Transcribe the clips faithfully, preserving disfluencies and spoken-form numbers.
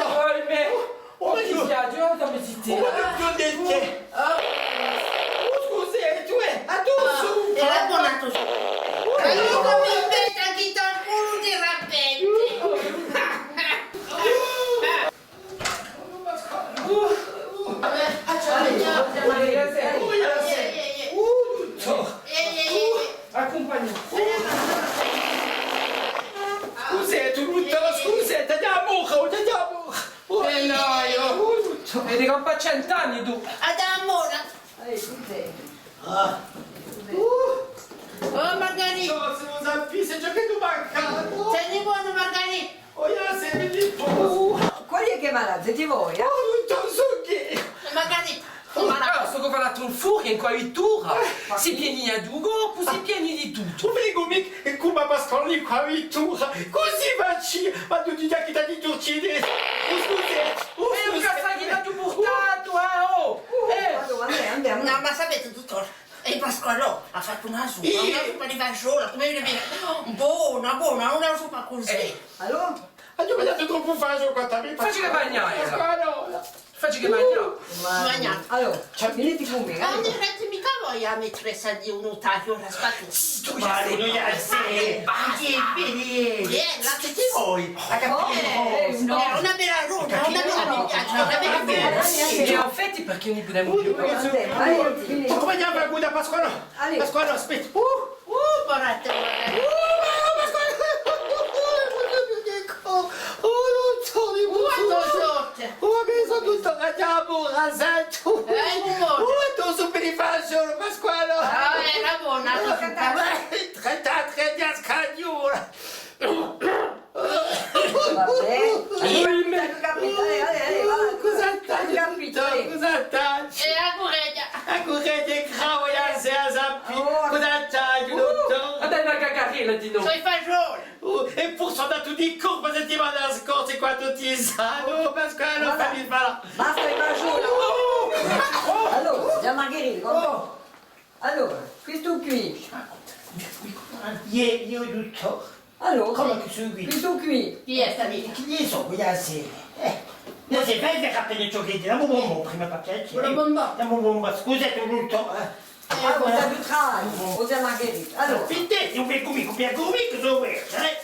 Madonna! Oh, mè! Oh, oh, mi dispiace, oh, dammi zitella. Oh, ma più di te. Oh, scusate, eh, a tu su. Era bona tu su. Ma eiu mi mettu chì tal culu di rapente. Accumpagna. Scusate, duttore, scusate, t'aghju a mora, t'aghju a mora. Oh, eh, nò, eiu. Vedi chì pà cent'anni tù. T'aghju a mora. Ah. Oh, Margarì. Nò, s'è vo sapessi ciò chì tù manchi. Senti bonu, Margarì. Oh, eiu sò un po'. Quale hè chì hè malatu? Senti voi, eh? Oh, duttore, sò chì. Margarì. Oh, ma allora, stu cù la tonfura in quella vittura, si pieni di u corpu, si pieni di tuttu. U frigu micca, è cum'è Pasqualò in quella vittura, cusì facia, ma tutti i tacchi di Turchini. Oh, scusate, oh, scusate. È un cassaghju chì t'aghju purtatu, eh, oh! Eh! Allora, andemu, andemu. Nò, ma sapete, duttore, è Pasqualò hà fattu una suppa, una suppa di fasgiolu, cum'è vedi, bona, bona, una suppa cusì. Eh. Allora? Aghju manghjatu troppu fasgiolu quant'è mè. Facili magnà, eh. Pasqualò. Facili magnà. Ma, allora, venite cù mè, eh. Ma ùn site micca voi a maîtresse di u nutaghju, a spatu. Ma noi a sera, basta. Chì vedi? Eh, la sentite voi? A capite? Eh, nò. Eh, una bella donna, una bella, mi piace, una bella donna. È infatti perchè ùn ne pudemu più? Andemu, andemu. Cum'è chì và, Pasqualò? Allez. Pasqualò, aspetta. Uh! Uh, poraccia, poraccia. Uh, ma, ma, ma, oh, duttore, uh, ma chì sorte. Oh, chì sò tuttu capitu, rasentu. Eh, un mondo. Uh, tù sù per i fasgiolu, Pasqualò. Ah, era bona, era bona. Trentatrè di a scagliura. Vabbè. Io mi capito, eh, eh, eh, va. Cosa t'aghju, duttore? Cosa t'aghju? È a cureghja. A cureghja hè grave, a sera, sappi. Oh. Cosa t'aghju, duttore? Vabbè, una cacarella di noi. Sò i fasgioli. Oh, è puru sò andatu di corpu a settimana scorsa, quandu ti sanu, Pasqualò, fammi fà. Basta i fasgioli. Oh. Allora, Ghjuvan Margarì, come? Oh. Allora, questu quì. Iè, iè, duttore. Allora, cumu chì sò quì? Questu quì. Chì hè sta vita? Chì ne sò, quella sera. Eh, nò, sè, fai, fai appena ciò chì dì. Dammi un bonbon prima, per piacè. Un bonbon? Dammi un bonbon, scusate, duttore, eh. Ah, voilà. Ghjuvan Margarì. Allora. Aspettate, un pocu mì, un pocu mì, chì sò quessu, eh?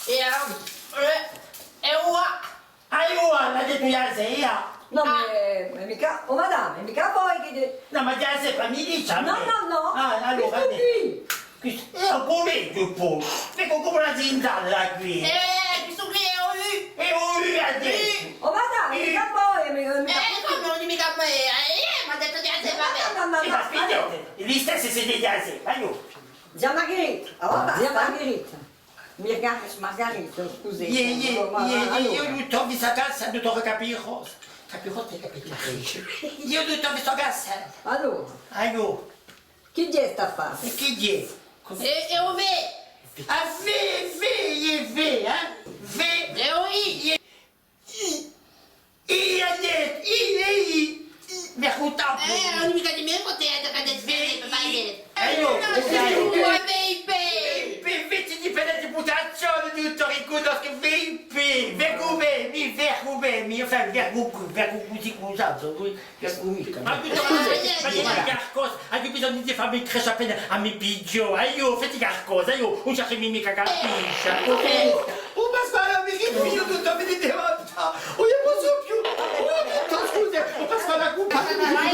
È, eh, è ora. Aiò, l'hà dettu a sera. Nò, ma, ma micca, oh madama, micca voi chì... Nò, ma a sera mi dice à mè. Nò, nò, nò. Ah, allora, questu quì. Questu, eh, un collegiu poi. Eccu cum'è una zindalla quì. Eh, questu quì hè O U. Hè O U, hà dettu. Oh madama, micca voi, micca, micca... Eh, cum'è, micca voi, eh, m'hà dettu a sera, va bè. Nò, nò, nò, nò. Aspettate, listessu site a sera, aiò. Zia Margherita, allora basta. Zia Margherita. Marga-, Margarita, scusate. Iè, iè, iè, iè, allora. Eiu, duttore, vi sò cassu, duttore Capirosa. Capirosa, hai capito? Eiu, duttore, vi sò cassu. Allora. Aiò. Chì hè st'affare? È chì hè? È, è o vè? Ah, vè, vè, iè, vè, eh? Vè. È o i? Iè. I, i, hà dettu, i, i, i, i, mi hà cuntatu. Eh, ùn micca di mè, ma tè, tè, tè, tè, tè, tè, tè. Eh, nò, eh, V I P. V I P, vizzi di fede di putazione, duttore, cunnoscu V I P. Vergumemi, vergumemi, enfin, vergu-, vergu-, cusì, cusì, vergumemi. Ma duttore, ma dite qualcosa, aghju bisognu di fà mi cresce appena à mi pigliò, aiò, fate qualcosa, aiò, ùn ci micca capisce. Oh, oh, Pasqualò, mi ripigliu tuttu, mi dite, oh, ùn ne possu più. Oh, tuttu, scusa, oh, Pasqualò, accumpagnami.